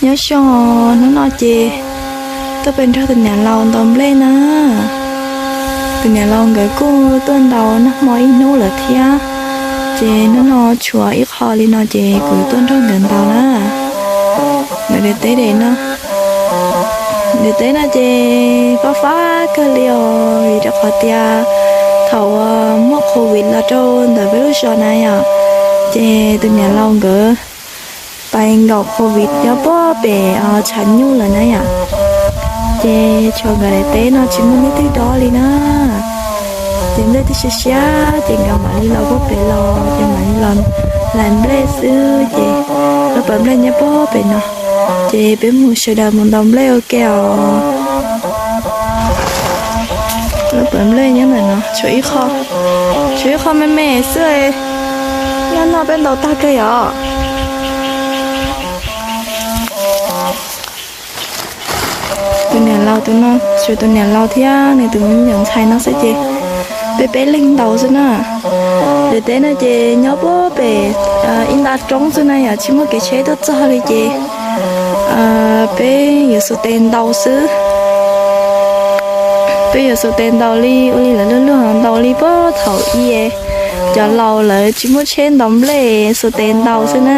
Nyob zoo, hnub no ces tuaj pem nrog tus niam laus ntaus nplej na. Tus niam laus nkawd kuj tuaj ntaus nag hmo ib hnub lawm thiab, ces hnub no tshuav ib qho li no ces kuv tuaj nrog nkawd ntaus na. Nkawd daim teb daim no, daim teb no ces fab fab kawg li os, vim rau qhov tias thaum uas muaj covid los rau ntawm peb lub zos na yom, ces tus niam laus nkawd pais nkaum covid nyob puag pem tshav nyuj lawm na yom. Ces tshuav nkawd daim teb no tsis muaj leej twg dob li na. Ces nplej twb siav siab ces nkawd mam li los puag pem los ces mam li los hlais nplej xwb ces lub pas nplej nyob puag pem no. Ces peb mus sawv daws mus ntaus nplej ua ke os. Lub pas nplej nyob ntawm no tshuav ib qho, tshuav ib qho me me xwb. Nyob no peb ntaus tag kawg yom. Tus niam laus tus no, tshuav tus niam laus thiab nws tus me nyuam ntxhais no xwb ces peb peb leeg ntaus xwb na. Daim teb no ces nyob puag pem ib nta roob xwb na yom, tsis muaj kev tsheb tuaj txog li ces peb yuav xuas tes ntaus xwb. Peb yuav xuas tes ntaus li ua li lawv luag luag ntaus li puag thaum ub, cov laus lawv tsis muaj tsheb ntaus nplej, xuas tes ntaus xwb na.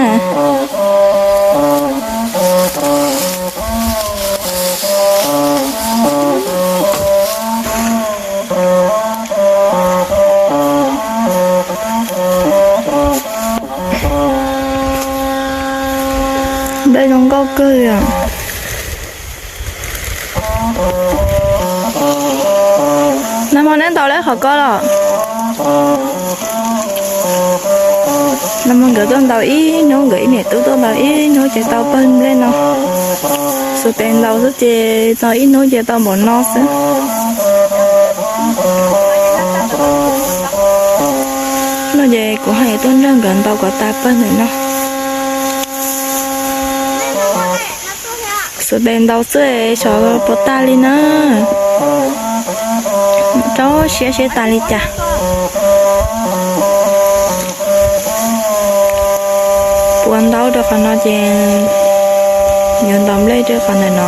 Nplej zoo nkauj kawg li os. Nag hmo neb ntaus lawm qhov ko los? Nag hmo nkawd tuaj ntaus ib hnub, nkawd ib niam tub tuaj ntaus ib hnub ces tau pawg nplej no. Xuas tes ntaus xwb ces tau ib hnub ces tau npaum no xwb. No ces kuv hais tuaj nrog nkawd ntaus kom tas pawg ntawm no. Xuas tes ntaus xwb xyov puas tag li na. Rau siab seb tas li cas. Puas ntaus rau qhov no ces yuav ntaus nplej rau qhov ntawm no.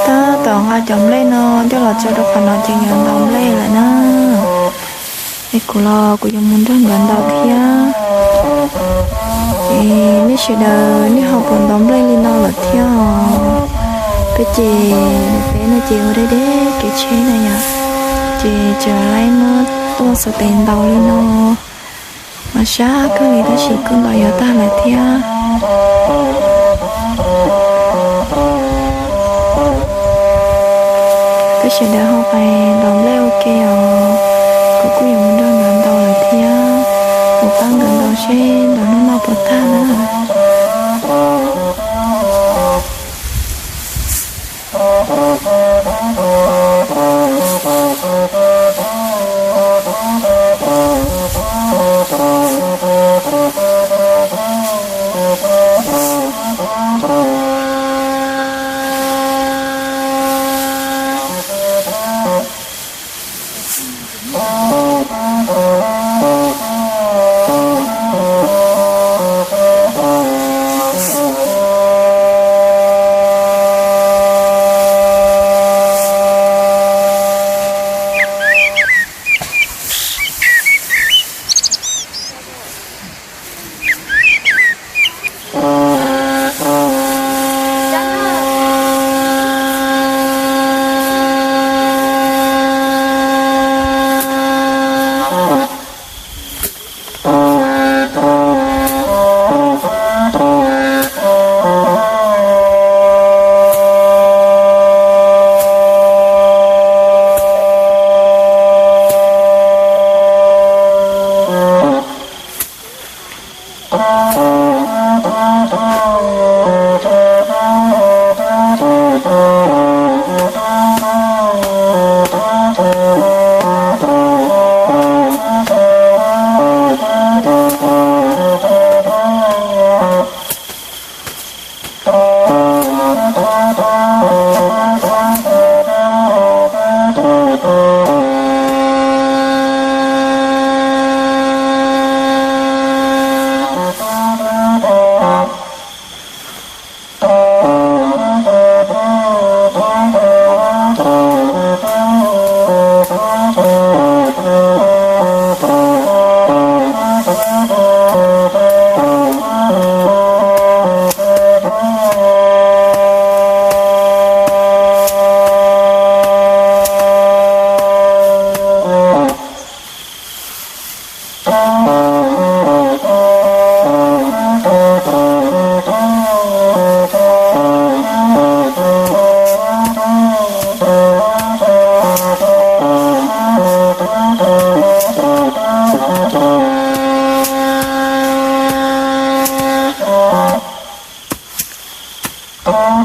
Tab tom nqa cov nplej no coj los tso rau qhov no ces yuav ntaus nplej lawm na. Es kuv los kuv yuav mus nrog nkawd ntaus thiab. Es nej sawv daws nej ho puas ntaus nplej li no lawm thiab os? Peb ces peb no ces ua deb deb kev tsheb na yom, ces tseem laib muab tuaj xuas tes ntaus li no. Mas sab kawg li tab sis kuj ntaus yuav tag lawm thiab. Peb sawv daws ho pais ntaus nplej ua ke os. Kuv kuj yuav mus nrog nkawd ntaus lawm thiab. Kuv pab nkawd ntaus seb ntaus hnub no puas tag na.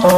Tam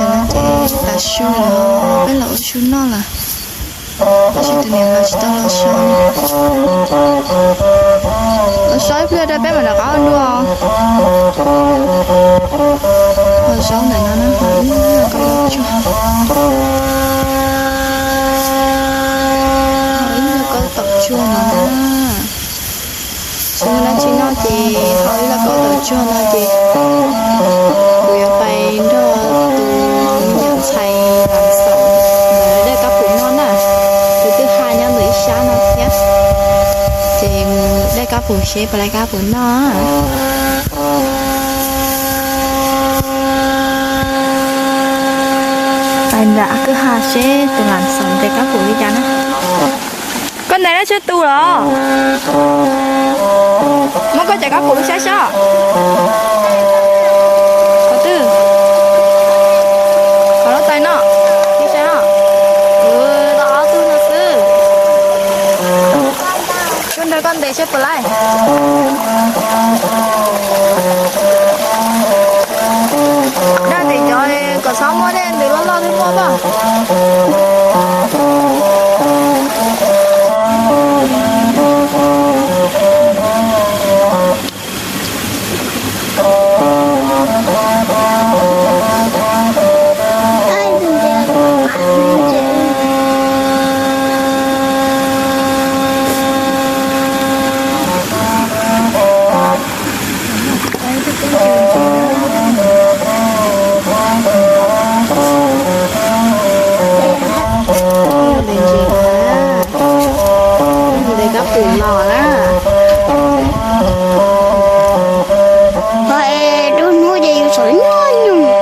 sim no ces tas su lawm, peb los ua su noj lawm. Tab sis tus niam no tsis tau los so. Los so ib pliag rau peb mam rov qab ua dua. Ho zaub ntawm no na, ho ib nyuag ko tsuag. Ho ib nyuag ko taum tsuag no na. Tsis muaj dab tsi noj ces hau ib lauj kaub taum tsuag no ces kuv yuav pais nrog tus me nyuam ntxhais Lam Xaum ntawm daim kab pum noj na. Tus twb ha nyob ntawm ib sab no thiab. Ces mus daim kab pum seb puas laib kab pum noj. Pais nram kwj ha seb tus Lam Xaum ntes kab pum li cas na. Koj ntes dab tsi tu los? Muab koj cov kab pum saib saib. Qhov twg? Qhov lub tais no. Saib saib os. Tau ob tug no xwb. Koj nrog koj ntes saib puas laib. Dag tim cov kom txhob muaj dej ntws loj loj thiab muaj pob. Ntes kab pum los na. Ho es dub hnub ces yus saum nyuag nyuag.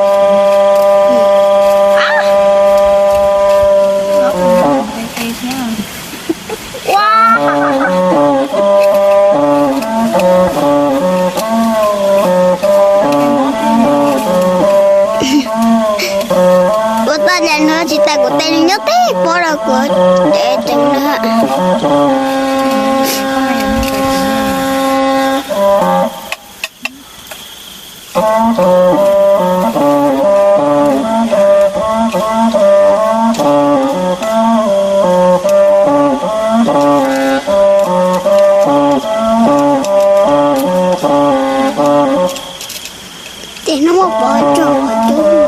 Ua, ua tau li no tsis tas kuv tes nws nyob tib pob rau kuv cev ceev na. Ces hnub muaj pov tso qhov cub.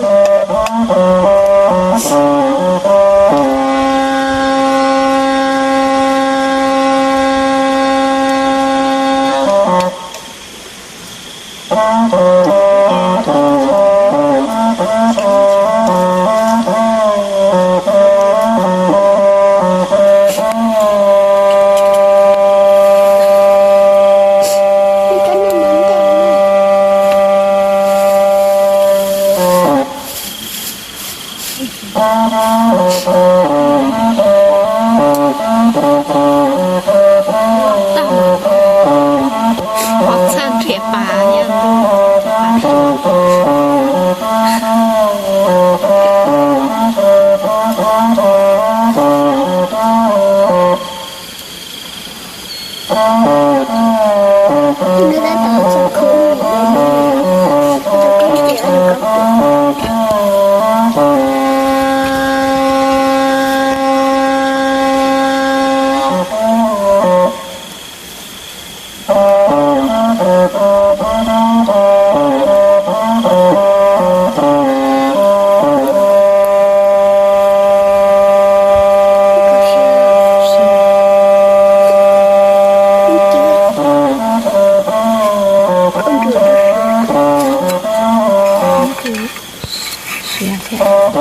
Siav thiab.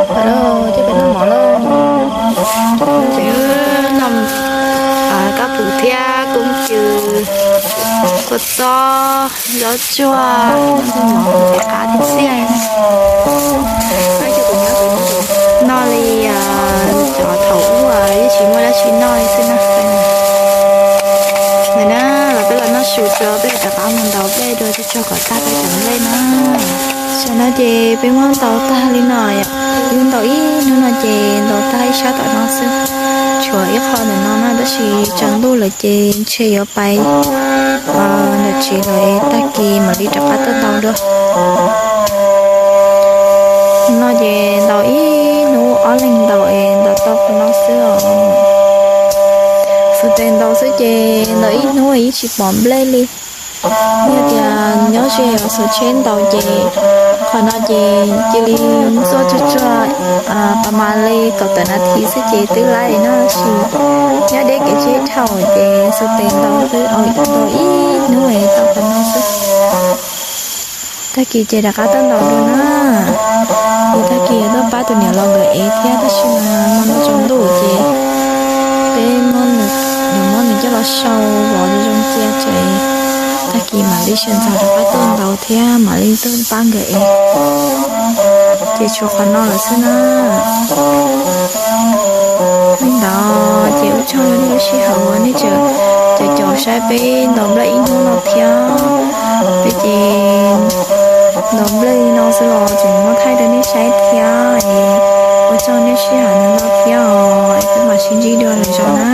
Ua lauj, coj peb noj mov lauj. Ces noj kab pum thiab koob cw, kua txob, zaub tsuag, noj tej mov ces qab tiag tiag. Noj li cov thaum ub yeej tsis muaj dab tsi noj li xwb na. Ntawm na los peb los noj su tso peb rov qab mus ntaus nplej dua tso tso kom tag peb cov nplej na. Tam no ces peb muab ntaus tag li no, yog ntaus ib hnub no ces ntaus tag ib sab tom no xwb. Tshuav ib qho ntawm no na tab sis tsaus ntuj lawm ces ntshe yuav pais ntawm tsev lawm es tag kis mam li rov qab tuaj ntaus dua. No ces ntaus ib hnub ob leeg ntaus es ntaus tau qhov no xwb os. Xov tes ntaus xwb ces ntaus ib hnub yeej tsis pom nplej li. Yog tias nyob ze os xov tsheb ntaus ces qhov no ces cia li ntxuaj tsuag tsuag, pas mas li kaum tawm nas this xwb ces twb laib no tab sis nyob deb kev tsheb dhau ces xov tes ntaus xwb, ntaus ib hnub es tau qhov no xwb. Tag kis ces rov qab tuaj ntaus dua na. Ces tag kis tuaj pab tus niam laus nkawd ev thiab tab sis mas no tsaus ntuj ces peb muab nws, nws muab nws coj los sau vov zoo zoo cia tsev. Tag kis mam li sawv ntxov rov qab tuaj ntaus thiab mam li tuaj pab nkawd ev. Ces tshuav qhov no lawm xwb na. Li ntawd ces ua tsaug nej lub sij hawm uas nej tseem caum caum saib peb ntaus nplej ib hnub no thiab. Peb ces ntaus nplej li no xwb los tseem muab thaij rau nej saib thiab es ua tsaug nej sij hawm ntau thiab os, es peb mam sib ntsib dua lwm zaus na.